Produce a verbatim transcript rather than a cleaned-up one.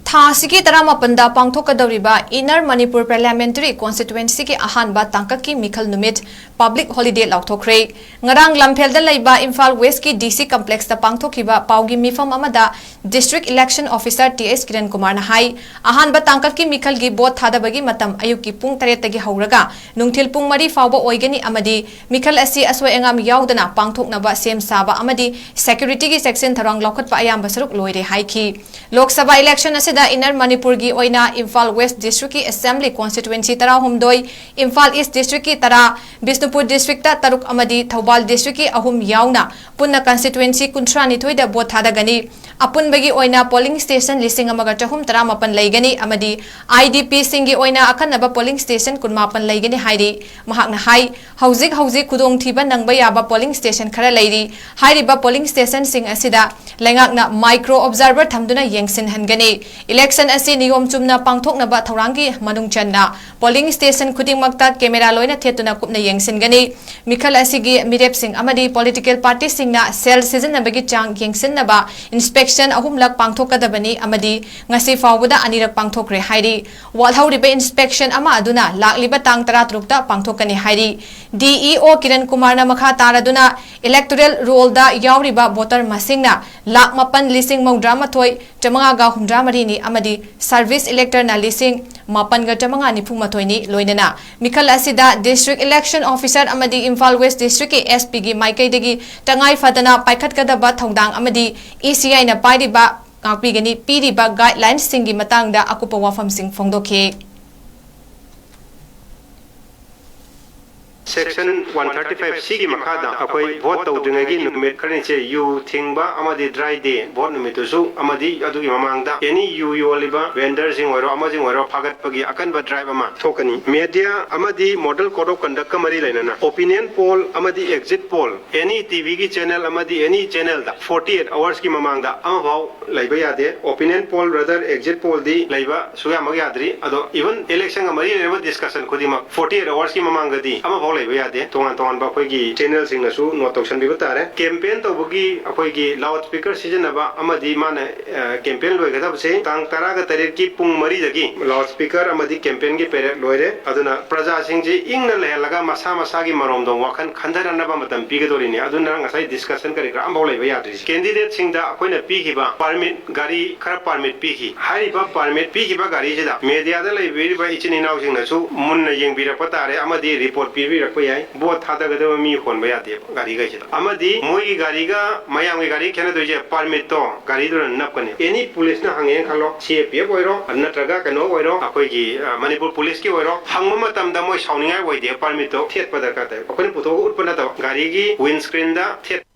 ꯊꯥ ꯑꯁꯤꯒꯤ ꯇꯔꯥꯃꯥꯄꯟꯗ ꯄꯥꯡꯊꯣꯛꯀꯗꯧꯔꯤꯕ Inner Manipur Parliamentary Constituencyꯒꯤ ꯑꯍꯥꯟꯕ ꯇꯥꯡꯀꯛꯀꯤ ꯃꯤꯈꯜ ꯅꯨꯃꯤꯠ public holiday ꯂꯥꯎꯊꯣꯛꯈ꯭ꯔꯦ꯫ ꯉꯔꯥꯡ ꯂꯝꯐꯦꯜꯗ ꯂꯩꯕ ꯏꯝꯐꯥꯜ Westꯀꯤ D C complexꯇ ꯄꯥꯡꯊꯣꯛꯈꯤꯕ ꯄꯥꯎꯒꯤ ꯃꯤꯐꯝ ꯑꯃꯗ District Election Officer T S Kiran ꯀꯨꯃꯥꯔꯅ ꯍꯥꯏ, ꯑꯍꯥꯟꯕ ꯇꯥꯡꯀꯛꯀꯤ ꯃꯤꯈꯜꯒꯤ ꯚꯣꯠ ꯊꯥꯗꯕꯒꯤ ꯃꯇꯝ ꯑꯌꯨꯛꯀꯤ ꯄꯨꯡ ꯇꯔꯦꯠꯇꯒꯤ ꯍꯧꯔꯒ ꯅꯨꯡꯊꯤꯜ ꯄꯨꯡ ꯃꯔꯤ ꯐꯥꯎꯕ ꯑꯣꯏꯒꯅꯤ ꯑꯃꯗꯤ ꯃꯤꯈꯜ ꯑꯁꯤ ꯑꯁꯣꯏ ꯑꯉꯥꯝ ꯌꯥꯎꯗꯅ ꯄꯥꯡꯊꯣꯛꯅꯕ ꯁꯦꯝ ꯁꯥꯕ ꯑꯃꯗꯤ securityꯒꯤ ꯆꯦꯛꯁꯤꯟ ꯊꯧꯔꯥꯡ ꯂꯧꯈꯠꯄ ꯑꯌꯥꯝꯕ ꯁꯔꯨꯛ ꯂꯣꯏꯔꯦ ꯍꯥꯏꯈꯤ꯫ ꯂꯣꯛ ꯁꯚꯥ election ꯑꯁꯤꯗ Inner Manipurꯒꯤ ꯑꯣꯏꯅ ꯏꯝꯐꯥꯜ West Districtꯀꯤ Assembly Constituency ꯇꯔꯥꯍꯨꯝꯗꯣꯏ, ꯏꯝꯐꯥꯜ East Districtꯀꯤ ꯇꯔꯥ, ꯕꯤꯁꯅꯨꯄꯨꯔ Districtꯇ ꯇꯔꯨꯛ ꯑꯃꯗꯤ ꯊꯧꯕꯥꯜ Districtꯀꯤ ꯑꯍꯨꯝ ꯌꯥꯎꯅ ꯄꯨꯟꯅ constituency ꯀꯨꯟꯊ꯭ꯔꯥꯅꯤꯊꯣꯏꯗ ꯚꯣꯠ ꯊꯥꯗꯒꯅꯤ꯫ ꯑꯄꯨꯟꯕꯒꯤ ꯑꯣꯏꯅ polling station ꯂꯤꯁꯤꯡ ꯑꯃꯒ ꯆꯍꯨꯝ ꯇꯔꯥꯃꯥꯄꯟ ꯂꯩꯒꯅꯤ ꯑꯃꯗꯤ IDPꯁꯤꯡꯒꯤ ꯑꯣꯏꯅ ꯑꯈꯟꯅꯕ polling station ꯀꯨꯟꯃꯥꯄꯟ ꯂꯩꯒꯅꯤ ꯍꯥꯏꯔꯤ꯫ ꯃꯍꯥꯛꯅ ꯍꯥꯏ, ꯍꯧꯖꯤꯛ ꯍꯧꯖꯤꯛ ꯈꯨꯗꯣꯡꯊꯤꯕ ꯅꯪꯕ ꯌꯥꯕ polling station ꯈꯔ ꯂꯩꯔꯤ꯫ ꯍꯥꯏꯔꯤꯕ polling stationꯁꯤꯡ ꯑꯁꯤꯗ ꯂꯩꯉꯥꯛꯅ micro observer ꯊꯝꯗꯨꯅ ꯌꯦꯡꯁꯤꯟꯍꯟꯒꯅꯤ꯫ Election ꯑꯁꯤ ꯅꯤꯌꯣꯝ ꯆꯨꯝꯅ ꯄꯥꯡꯊꯣꯛꯅꯕ ꯊꯧꯔꯥꯡꯒꯤ ꯃꯅꯨꯡ ꯆꯟꯅ polling station ꯈꯨꯗꯤꯡꯃꯛꯇ camera ꯂꯣꯏꯅ ꯊꯦꯠꯇꯨꯅ ꯀꯨꯞꯅ ꯌꯦꯡꯁꯤꯟꯒꯅꯤ꯫ ꯃꯤꯈꯜ ꯑꯁꯤꯒꯤ ꯃꯤꯔꯦꯞꯁꯤꯡ ꯑꯃꯗꯤ political partyꯁꯤꯡꯅ cell ꯁꯤꯖꯤꯟꯅꯕꯒꯤ ꯆꯥꯡ ꯌꯦꯡꯁꯤꯟꯅꯕ inspection ꯑꯍꯨꯝꯂꯛ ꯄꯥꯡꯊꯣꯛꯀꯗꯕꯅꯤ ꯑꯃꯗꯤ ꯉꯁꯤ ꯐꯥꯎꯕꯗ ꯑꯅꯤꯔꯛ ꯄꯥꯡꯊꯣꯛꯈ꯭ꯔꯦ ꯍꯥꯏꯔꯤ꯫ ꯋꯥꯠꯍꯧꯔꯤꯕ inspection ꯑꯃ ꯑꯗꯨꯅ ꯂꯥꯛꯂꯤꯕ ꯇꯥꯡ ꯇꯔꯥꯇꯔꯨꯛꯇ ꯄꯥꯡꯊꯣꯛꯀꯅꯤ ꯍꯥꯏꯔꯤ꯫ DEO ꯀꯤꯔꯟ ꯀꯨꯃꯥꯔꯅ ꯃꯈꯥ ꯇꯥꯔꯗꯨꯅ electoral rollꯗ ꯌꯥꯎꯔꯤꯕ voter ꯃꯁꯤꯡꯅ ꯂꯥꯈ ꯃꯥꯄꯟ ꯂꯤꯁꯤꯡ ꯃꯧꯗ꯭ꯔꯥ ꯃꯥꯊꯣꯏ ꯆꯥꯃꯉꯥꯒ ꯍꯨꯝꯗ꯭ꯔꯥ ꯃꯔꯤꯅꯤ ꯑꯃꯗꯤ service electorꯅ ꯂꯤꯁꯤꯡ ꯃꯥꯄꯟꯒ ꯆꯥꯃꯉꯥ ꯅꯤꯐꯨ ꯃꯥꯊꯣꯏꯅꯤ꯫ ꯂꯣꯏꯅꯅ ꯃꯤꯈꯜ ꯑꯁꯤꯗ District Election Officer ꯑꯃꯗꯤ ꯏꯝꯐꯥꯜ West Districtꯀꯤ SPꯒꯤ ꯃꯥꯏꯀꯩꯗꯒꯤ ꯇꯉꯥꯏ ꯐꯗꯅ ꯄꯥꯏꯈꯠꯀꯗꯕ ꯊꯧꯗꯥꯡ ꯑꯃꯗꯤ ECIꯅ ꯄꯥꯏꯔꯤꯕ ꯉꯥꯛꯄꯤꯒꯅꯤ ꯄꯤꯔꯤꯕ guidelinesꯁꯤꯡꯒꯤ ꯃꯇꯥꯡꯗ ꯑꯀꯨꯞꯄ ꯋꯥꯐꯝꯁꯤꯡ ꯐꯣꯡꯗꯣꯛꯈꯤ꯫ Section one thirty-five Cꯒꯤ ꯃꯈꯥꯗ ꯑꯩꯈꯣꯏ vote ꯇꯧꯗ꯭ꯔꯤꯉꯩꯒꯤ ꯅꯨꯃꯤꯠ ꯈꯔꯅꯤꯁꯦ ꯌꯨ ꯊꯤꯡꯕ ꯑꯃꯗꯤ dry day, vote ꯅꯨꯃꯤꯠꯇꯨꯁꯨ, ꯑꯃꯗꯤ ꯑꯗꯨꯒꯤ ꯃꯃꯥꯡꯗ any ꯌꯨ ꯌꯣꯜꯂꯤꯕ vendorꯁꯤꯡ ꯑꯣꯏꯔꯣ, ꯑꯃꯁꯤꯡ ꯑꯣꯏꯔꯣ, ꯐꯥꯒꯠꯄꯒꯤ ꯑꯀꯟꯕ drive ꯑꯃ ꯊꯣꯛꯀꯅꯤ꯫ Media ꯑꯃꯗꯤ Model Code of Conductꯀ ꯃꯔꯤ ꯂꯩꯅꯅ opinion poll ꯑꯃꯗꯤ exit poll, any TVꯒꯤ channel ꯑꯃꯗꯤ any channelꯗ forty eight hoursꯀꯤ ꯃꯃꯥꯡꯗ ꯑꯃꯐꯥꯎ ꯂꯩꯕ ꯌꯥꯗꯦ꯫ Opinion poll, rather, exit pollꯗꯤ ꯂꯩꯕ ꯁꯨꯌꯥꯃꯛ ꯌꯥꯗ꯭ꯔꯤ꯫ ꯑꯗꯣ even electionꯒ ꯃꯔꯤ ꯂꯩꯅꯕ discussion ꯈꯨꯗꯤꯡꯃꯛ forty eight hoursꯀꯤ ꯃꯃꯥꯡꯗꯗꯤ ꯑꯃꯐꯥꯎ ꯂꯩꯕ ꯌꯥꯗꯦ꯫ ꯇꯣꯉꯥꯟ ꯇꯣꯉꯥꯟꯕ ꯑꯩꯈꯣꯏꯒꯤ ꯆꯦꯅꯦꯜꯁꯤꯡꯅꯁꯨ ꯅꯣꯠ ꯇꯧꯁꯟꯕꯤꯕ ꯇꯥꯔꯦ꯫ ꯀꯦꯝꯄꯦꯟ ꯇꯧꯕꯒꯤ ꯑꯩꯈꯣꯏꯒꯤ ꯂꯥꯎꯠ ꯁ꯭ꯄꯤꯀꯔ ꯁꯤꯖꯤꯟꯅꯕ ꯑꯃꯗꯤ ꯃꯥꯅ, ꯑ, ꯀꯦꯝꯄꯦꯟ ꯂꯣꯏꯒꯗꯕꯁꯦ ꯇꯥꯡ ꯇꯔꯥꯒ ꯇꯔꯦꯠꯀꯤ ꯄꯨꯡ ꯃꯔꯤꯗꯒꯤ ꯂꯥꯎꯠ ꯁ꯭ꯄꯤꯀꯔ ꯑꯃꯗꯤ ꯀꯦꯝꯄꯦꯟꯒꯤ ꯄꯦꯔꯦꯗ ꯂꯣꯏꯔꯦ꯫ ꯑꯗꯨꯅ ꯄ꯭ꯔꯖꯥꯁꯤꯡꯁꯤ ꯏꯪꯅ ꯂꯩꯍꯜꯂꯒ ꯃꯁꯥ ꯃꯁꯥꯒꯤ ꯃꯔꯣꯝꯗꯣꯝ ꯋꯥꯈꯜ ꯈꯟꯊꯔꯅꯕ ꯃꯇꯝ ꯄꯤꯒꯗꯧꯔꯤꯅꯤ꯫ ꯑꯗꯨꯅ ꯉꯁꯥꯏ ꯗꯤꯁꯀꯁꯟ ꯀꯔꯤ ꯀꯔꯥ ꯑꯝꯐꯥꯎ ꯂꯩꯕ ꯌꯥꯗ꯭ꯔꯤꯁꯦ꯫ ꯀꯦꯟꯗꯤꯗꯦꯠꯁꯤꯡꯗ ꯑꯩꯈꯣꯏꯅ ꯄꯤꯈꯤꯕ ꯄꯥꯔꯃꯤꯠ, ꯒꯥꯔꯤ ꯈꯔ ꯄꯥꯔꯃꯤꯠ ꯄꯤꯈꯤ꯫ ꯍꯥꯏꯔꯤꯕ ꯄꯥꯔꯃꯤꯠ ꯄꯤꯈꯤꯕ ꯒꯥꯔꯤꯁꯤꯗ ꯃꯦꯗꯤꯌꯥꯗ ꯂꯩꯕꯤꯔꯤꯕ ꯏꯆꯤꯟ ꯏꯅꯥꯎꯁꯤꯡꯅꯁꯨ ꯃꯨꯟꯅ ꯌꯦꯡꯕꯤꯔꯛꯄ ꯇꯥꯔꯦ ꯑꯃꯗꯤ ꯔꯤꯄꯣꯔꯠ ꯄꯤꯕꯤꯔꯛꯄ ꯌꯥꯏ꯫ ꯚꯣꯠ ꯊꯥꯗꯒꯗꯕ ꯃꯤ ꯍꯣꯟꯕ ꯌꯥꯗꯦꯕ ꯒꯥꯔꯤꯈꯩꯁꯤꯗ꯫ ꯑꯃꯗꯤ ꯃꯣꯏꯒꯤ ꯒꯥꯔꯤꯒ ꯃꯌꯥꯝꯒꯤ ꯒꯥꯔꯤ ꯈꯦꯠꯅꯗꯣꯏꯁꯦ ꯄꯥꯔꯃꯤꯠꯇꯣ ꯒꯥꯔꯤꯗꯨꯅ ꯅꯞꯀꯅꯤ꯫ ꯑꯦꯅꯤ ꯄꯨꯂꯤꯁꯅ ꯍꯪꯉꯦꯅ ꯈꯜꯂꯣ, ꯁꯤ ꯑꯦ ꯄꯤ ꯑꯦꯐ ꯑꯣꯏꯔꯣ, ꯅꯠꯇ꯭ꯔꯒ ꯀꯩꯅꯣ ꯑꯣꯏꯔꯣ, ꯑꯩꯈꯣꯏꯒꯤ, ꯑ, ꯃꯅꯤꯄꯨꯔ ꯄꯨꯂꯤꯁꯀꯤ ꯑꯣꯏꯔꯣ, ꯍꯪꯕ ꯃꯇꯝꯗ ꯃꯣꯏ ꯁꯥꯎꯅꯤꯡꯉꯥꯏ ꯑꯣꯏꯗꯦ꯫ ꯄꯥꯔꯃꯤꯠꯇꯣ ꯊꯦꯠꯄ ꯗꯔꯀꯥꯔ ꯇꯥꯏ꯫ ꯑꯩꯈꯣꯏꯅ ꯄꯨꯊꯣꯛꯑꯒ ꯎꯠꯄ ꯅꯠꯇꯕ, ꯒꯥꯔꯤꯒꯤ ꯋꯤꯟꯁꯀ꯭ꯔꯤꯟꯗ ꯊꯦꯠ